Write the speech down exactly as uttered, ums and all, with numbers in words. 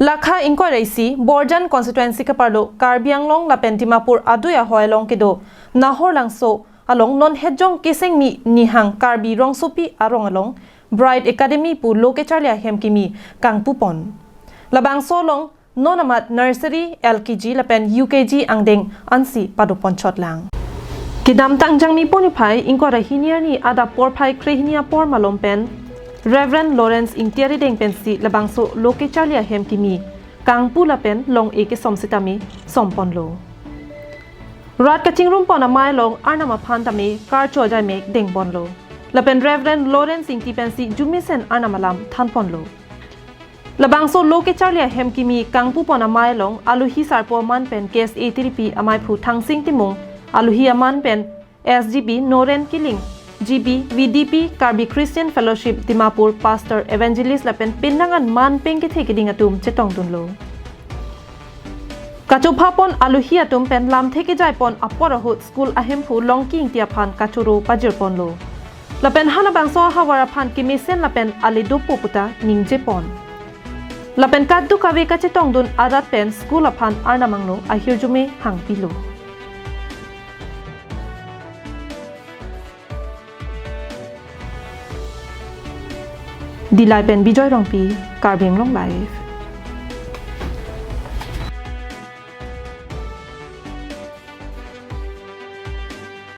Lakha ingkoi ra isi Borjan constituency kaparlo Karbi Anglong lapen Dimapur adui ahoi along kedo Nahor Langso along non Hetjong Kesengmi Nihang Karbi Rongsopi arong along Bright Academy pu lo kecharli ahem kimi kangpupon. Labangso along non amat nursery, L K G lapen U K G angdeng ansi padoponchotlang. Kedamtang Jangmi pon niphai ingkoi ra hini arni adap porphai krehini apor malom pen Reverend Lawrence Ingti arideng pensi labangso lo kecharli ahem kimi kangpu lapen long-e kesom sitame somponlo. Rat kachingrumpon amei along Arnam aphan tame karcho ajaimek dengponlo. Lapen Reverend Lawrence Ingti pensi jumesen Arnam alam thanponlo. Labangso lo kecharli ahem kimi kangpupon amei along alohi sarpo aman pen K S A tiripi ameiphu Thangsing Timung, alohi aman pen S G B Noren Killing, G B V D P Karbi Christian Fellowship Dimapur Pastor Evangelist lapen penang an man pengkethe keding atum chetongdunlo. Kachophapon alohi atum pen lamthe kejaipon apor ahut school ahemphu Longki Ingti aphan kachoro pajirponlo. Lapen halabangso ahavar aphan kemesen lapen ale dopo puta ningjepon. Lapen kadokave kachetongdun arat pen school aphan Arnam angno ahirjume hangpilo. Dillai pen Bijoy Rongpi, Karbi Anglong Live.